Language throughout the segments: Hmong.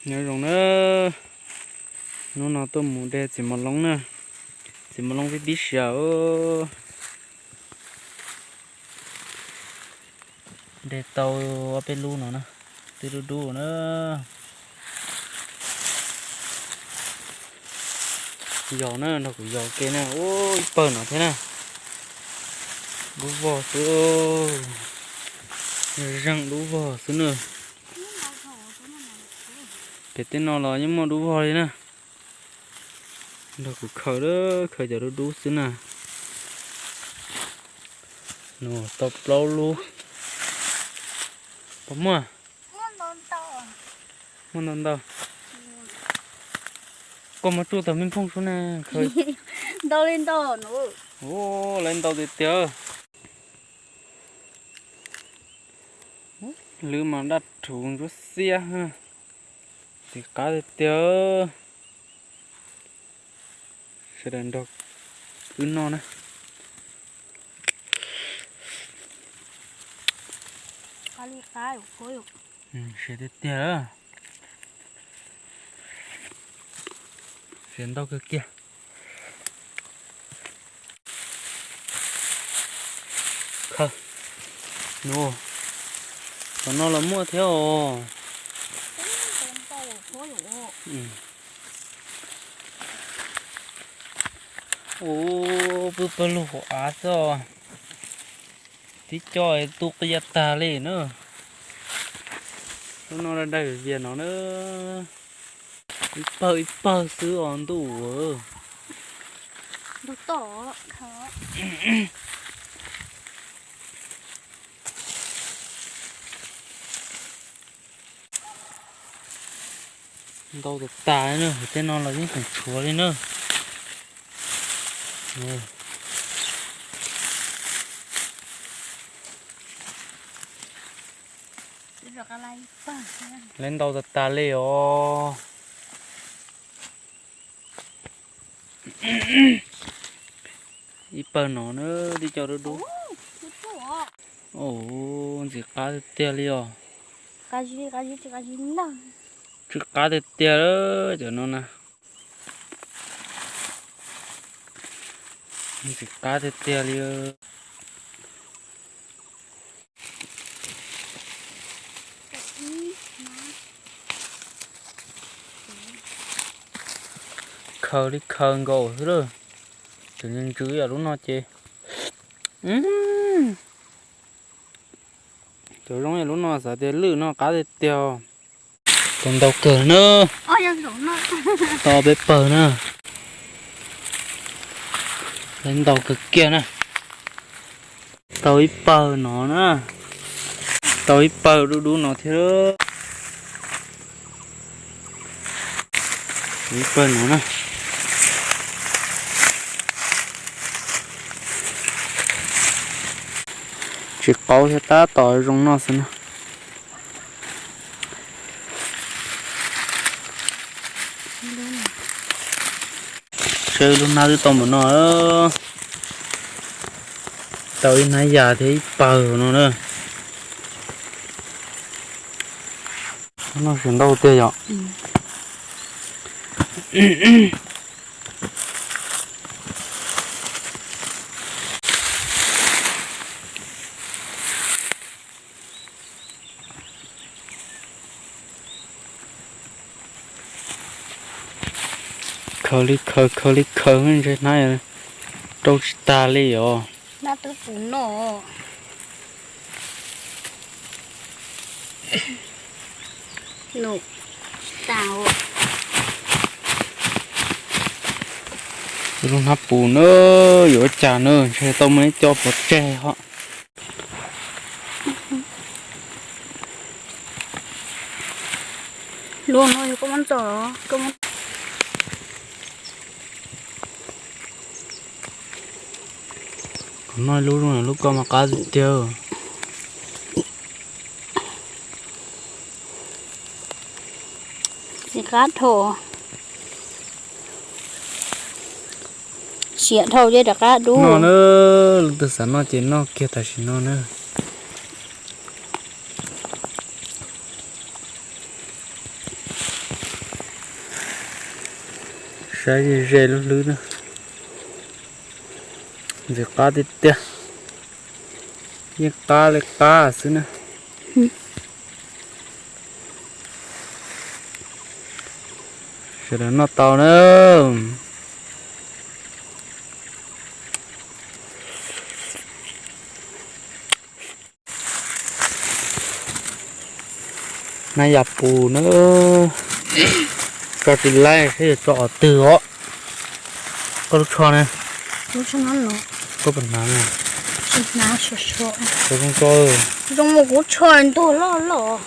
Nyob zoo na, hnub no tuaj mus de txiv mos loob na, txiv mos loob tib tib siav. De tau ob peb lub no na, twb dub dub na. Yos na, nrog kuv yos ke na, ua ib pawg no thiab na. Dub vog xwb, zeeg dub vog xwb na. Pem tej no los yeej muaj dub vog li na. Nrog kuv khaws, khaws cov dub dub xwb na. Nws tau plaub lub. Puas muaj? Muaj ntau ntau. Koj muab tsuj tau me phooj sub na. Ntau li ntau. Ua, lawv ntau tiag tiag. Lwb mas daj rhuv ntsuab xiab, ntxim qab tiag tiag. Sawv daws nrog wb noj na. Siav tiag tiag. Siav ntau kawg kiag. Khaws. Nws, tom no los muaj thiab os. Ua, pw pawg lug hauv av xwb os. Tib co tu qia tag li na. Lub no daig vias no na. Ib pawg ib pawg xwb os ntuj. Ntau tas tas li na, tej no los yeej tseem tshuav li na. Lawv ntau tas tas li os. Ib pawg no na, tib co dub dub. Ntxim qab tiag tiag li os. Tsw qab tiag tiag cov no na. Ntxim qab tiag tiag li. Khaws li khaws nkaus xwb lawm. Tseem ntsws yam lub no ces, cov zoo yam lub no xav tias lwj no qab tiag tiag. Tau ntau kawg na. Tau peb pawg na. Lawv ntau kawg kiag na. Tau ib pawg no na. Tau ib pawg dub dub no thiab. Ib pawg no na. Tsis qaub thiab, tab tom zoo noj xwb na. Seb lub hnab twb tau npaum no. Tau ib hnab yas thiab ib pawg no na. Noj siav ntau tiag yom. Khaws li khaws, khaws li khaws, ntshe hnab rau tsis tag li os. Hnab twb puv noj. Lub hnab puv na, yuav ua cas na, ntshe tau muaj ib co pov tseg ho. Lub no yog koj muab ntxuav los? Kuv noj lub, lub koj mas qab tiag tiag. Tsis qab dhau. Siav dhau ces rov qab dub. Noj na, leej twg xav noj ces noj kiag tam sim no na. Saib ze ze lub hlwb na. Ntxim qab tiag tiag. Yeej qab li qab xwb na. Sawv daws noj tau na. Hnab yam pus na. Tso tsis laib saib yuav tso qhov twg os. Koj lub tsho ne? Koj puas hnav? Zoo zoo, kuv tsho ntug loj loj.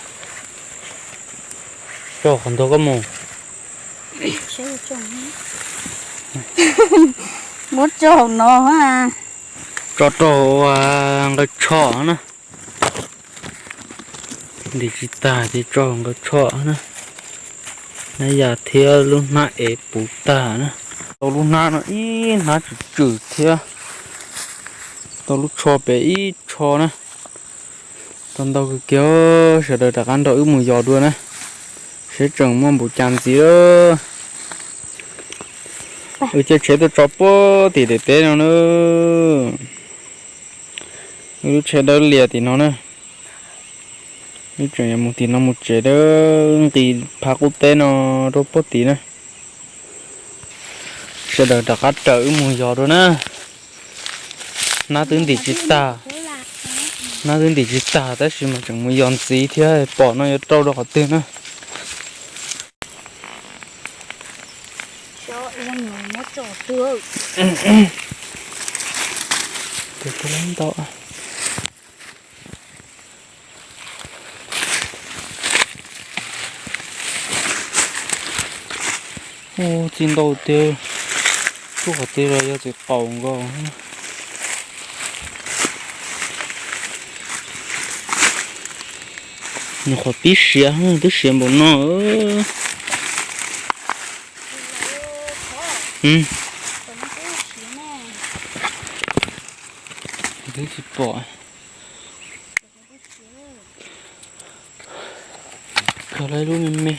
Tso qhov ntug koj mus. Muab tso hauv no. Tso rau hauv nqaws tsho na. Ntim tsis tag ces tso hauv nqaws tsho na. Hnab yam thiab lub hnab ev puv tag na. Tau lub hnab no ib hnab tswm tswm thiab tau lub tsho pem ib tsho na. Tau ntau kawg kiag, sawv daws rov qab nrog wb mus yos dua na, seb tseem muaj npaum cas ntxiv lawm. Wb caij tsheb tuaj tso puag tim daim teb no na. Wb lub tsheb dawb lias tim no na. Wb tseem yuav mus tim no mus tsev dawb nqis phav qub teb no rau puag tim na. Sawv daws rov qab raws wb mus yos dua na. Hnab twb ntim tsis tag, hnab twb ntim tsis tag tab sis mas tseem mus yos ntxiv thiab, pom no yuav rau rau qhov twg na. Ntau. Ua txiv ntau tiag, tsuj qhov twg los yog txiv qaum nkaus. Nws qhov pib siav, twb siav npaum no. Twb tsis pom. Khaws lawm lub me me.